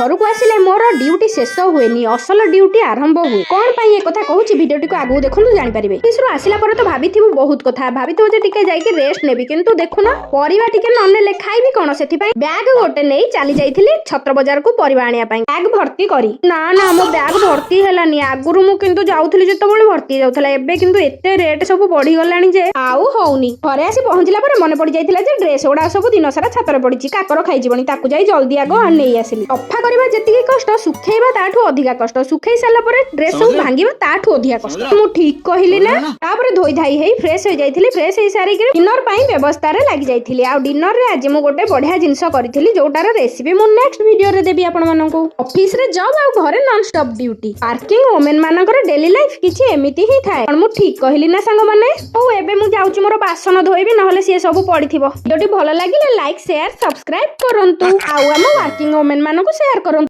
ଘରକୁ ଆସିଲେ ମୋର ଡ୍ୟୁଟି ଶେଷ ହୁଏନି, ଅସଲ ଡ୍ୟୁଟି ଆରମ୍ଭ ହୁଏ। କଣ ପାଇଁ ଏ କଥା କହୁଛି, ଭିଡିଓଟିକୁ ଆଗକୁ ଦେଖନ୍ତୁ, ଜାଣିପାରିବେ। ଅଫିସରୁ ଆସିଲା ପରେ ତ ଭାବିଥିବୁ ବହୁତ କଥା, ଭାବିଥିବୁ ଯେ ଟିକେ ଯାଇକି ରେଷ୍ଟ ନେବି। କିନ୍ତୁ ଦେଖୁନ, ପରିବା ଟିକେ ନ ନେଲେ ଖାଇବି କଣ? ସେଥିପାଇଁ ବ୍ୟାଗ ଗୋଟେ ନେଇ ଚାଲି ଯାଇଥିଲି ଛତ୍ର ବଜାରକୁ ପରିବା ଆଣିବା ପାଇଁ, ବ୍ୟାଗ ଭର୍ତ୍ତି କରି। ନା ନା, ମୋ ବ୍ୟାଗ ଭର୍ତ୍ତି ହେଲାନି। ଆଗରୁ ମୁଁ କିନ୍ତୁ ଯାଉଥିଲି ଯେତେବେଳେ, ଭର୍ତ୍ତି ଯାଉଥିଲା। ଏବେ କିନ୍ତୁ ଏତେ ରେଟ୍ ସବୁ ବଢିଗଲାଣି ଯେ ଆଉ ହଉନି। ଘରେ ଆସି ପହଞ୍ଚିଲା ପରେ ମନେ ପଡି ଯାଇଥିଲା ଯେ ଡ୍ରେସ ଗୁଡା ସବୁ ଦିନ ସାରା ଛାତରେ ପଡିଛି, କାକର ଖାଇଯିବଣି। ତାକୁ ଯାଇ ଜଲ୍ଦି ଆଗ ନେଇ ଆସିଲି। ସଫା କରିବା ଯେତିକି କଷ୍ଟ, ଶୁଖେଇବା ତାଠୁ ଅଧିକା କଷ୍ଟ। ଶୁଖେଇ ସାରିଲା ପରେ ଡ୍ରେସ ସବୁ ଭାଙ୍ଗିବା ତାଠୁ ଅଧିକା କଷ୍ଟ। ମୁଁ ଠିକ କହିଲି ନା? ତାପରେ ଧୋଇ ଧାଇ ହେଇ ଫ୍ରେଶ ହେଇଯାଇଥିଲି। ଫ୍ରେଶ ହେଇ ସାରିକି ଡିନର ପାଇଁ ବ୍ୟବସ୍ଥାରେ ଲାଗି ଯାଇଥିଲି। ଆଉ ଡିନରରେ ଆଜି ମୁଁ ଗୋଟେ ବଢିଆ ଜିନିଷ କରିଥିଲି, ଯୋଉଟାର ରେସିପି ମୁଁ ନେକ୍ସଟ ଭିଡିଓରେ ଦେବି ଆପଣମାନଙ୍କୁ। ଅଫିସରେ ଜବ୍ ଆଉ ଘରେ non stop duty. Working women ମାନଙ୍କର ଡେଲି ଲାଇଫ କିଛି ଏମିତି ହିଁ ଥାଏ। କଣ ମୁଁ ଠିକ କହିଲି ନା, ସାଙ୍ଗମାନେ? ହଉ, ଏବେ ମୁଁ ଯାଉଛି ମୋର ବାସନ ଧୋଇବି, ନହେଲେ ସିଏ ସବୁ ପଡିଥିବ। ଭିଡିଓଟି ଭଲ ଲାଗିଲେ ଲାଇକ୍, ସେୟାର, ସବସ୍କ୍ରାଇବ କରନ୍ତୁ ଆଉ ଆମ ୱାର୍କିଂ ଓମେନ୍ ମାନଙ୍କୁ ସେୟାର କରନ୍ତୁ।